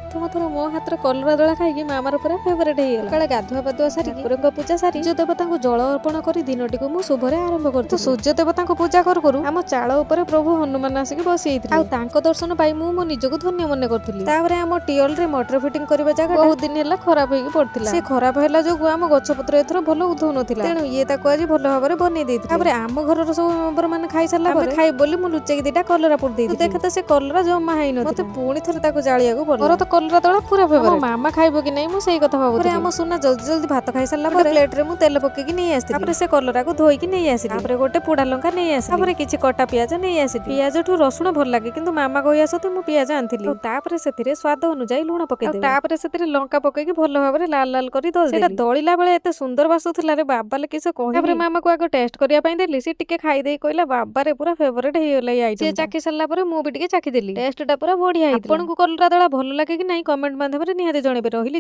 ପ୍ରଥମ ଥର ମୋ ହାତର କଲରା ଦଳା ଖାଇକି ମାମାର ପୁରା ଫେଭରେଟ୍ ହେଇଗଲା। ସକାଳେ ଗାଧୁଆ ପାଧୁଆ ସାରି, ଠାକୁରଙ୍କ ପୂଜା ସାରି, ସୂର୍ଯ୍ୟ ଦେବତାଙ୍କୁ ଜଳ ଅର୍ପଣ କରି ଦିନଟିକୁ ମୁଁ ଶୁଭରେ ଆରମ୍ଭ କରିଥିଲି। ସୂର୍ଯ୍ୟ ଦେବତାଙ୍କୁ ପୂଜା କରୁ କରୁ ଆମ ଚାଳ ଉପରେ ପ୍ରଭୁ ହନୁମାନ ଆସିକି ବସି ଯାଇଥିଲେ ଆଉ ତାଙ୍କ ଦର୍ଶନ ପାଇ ମୁଁ ମୋ ନିଜକୁ ଧନ୍ୟ ମନେ କରୁଥିଲି। ତାପରେ ଆମ ଟିଅଲରେ ମଟର ଫିଟିଂ କରିବା ଜାଗା ବହୁତ ଦିନ ହେଲା ଖରାପ ହେଇକି ପଡିଥିଲା। ସେ ଖରାପ ହେଲା ଯୋଗୁ ଆମ ଗଛ ପତ୍ର ଏଥର ଭଲ ଉଧଉ ନଥିଲା। ତେଣୁ ଇଏ ତାକୁ ଆଜି ଭଲ ଭାବରେ ବନେଇ ଦେଇଥିଲା। ତାପରେ ଆମ ଘରର ସବୁ ମେମ୍ବର ମାନେ ଖାଇ ସାରିଲା ପରେ ଖାଇ ବୋଲି ମୁଁ ଲୁଚେଇକି ଦିଟା କଲରା ପୋଡ଼ି ଦେଇଥିଲି। ଦେଖେ ତ, ସେ କଲରା ଜମା ହେଇନଥିଲା। ମତେ ପୁଣି ଥରେ ତାକୁ ଜାଳିବାକୁ ପଡିଲା। ମୋର ତ କଲରା ଦଳା ପୁରା ଫେଭରେଟ୍। ମାମା ଖାଇବ କି ନାହିଁ, ମୁଁ ସେଇ କଥା ଭାବୁଥିଲି। ଆମ ସୁନା ଜଲ୍ଦି ଜଲ୍ଦି ଭାତ ଖାଇ ସାରିଲା ପରେ ପ୍ଲେଟରେ ମୁଁ ତେଲ ପକେଇକି ନେଇ ଆସିଥିଲି। ତାପରେ ସେ କଲରାକୁ ଧୋଇକି ନେଇ ଆସିଲି। ତାପରେ ଗୋଟେ ପୋଡା ଲଙ୍କା ନେଇ ଆସିଲି। ତାପରେ କିଛି କଟା ପିଆଜ ନେଇ ଆସିଲି। ପିଆଜଠୁ ରସୁଣ ଭଲ ଲାଗେ, କିନ୍ତୁ ମାମା କହିବା ସତ୍ତ୍ୱେ ମୁଁ ପିଆଜ ଆଣିଥିଲି। ଆଉ ତାପରେ ସେଥିରେ ସ୍ୱାଦ ଅନୁଯାୟୀ ଲୁଣ ପକେଇଦେବି। ତାପରେ ସେଥିରେ ଲଙ୍କା ପକେଇକି ଭଲ ଭାବରେ ଲାଲ ଲାଲ କରି ଦଳି। ସେଇଟା ଦଳିଲା ବେଳେ ଏତେ ସୁନ୍ଦର ବାସୁଥିଲା ରେ ବାବାଲେ, କିସ କହିବି। ତାପରେ ମାମାକୁ ଆଗ ଟେଷ୍ଟ କରିବା ପାଇଁ ଦେଲି। ସେ ଟିକେ ଖାଇ ଦେଇ କହିଲା, "ବାବାରେ, ପୁରା ଫେଭରେଟ୍ ହେଇଗଲା ଏଇ ଆଇଟମ୍।" ସେ ଚାଖି ସାରିଲା ପରେ ମୁଁ ବି ଟିକେ ଚାଖିଦେଲି। ଟେଷ୍ଟ ଟା ପୁରା ବଢିଆ ହେଇଥିଲା। ଆପଣଙ୍କୁ କଲରା ଦଳା ଭଲ ଲାଗେ କି ନାହିଁ, କମେଣ୍ଟ ମାଧ୍ୟମରେ ନିହାତି ଜଣେଇବେ। ରହିଲି।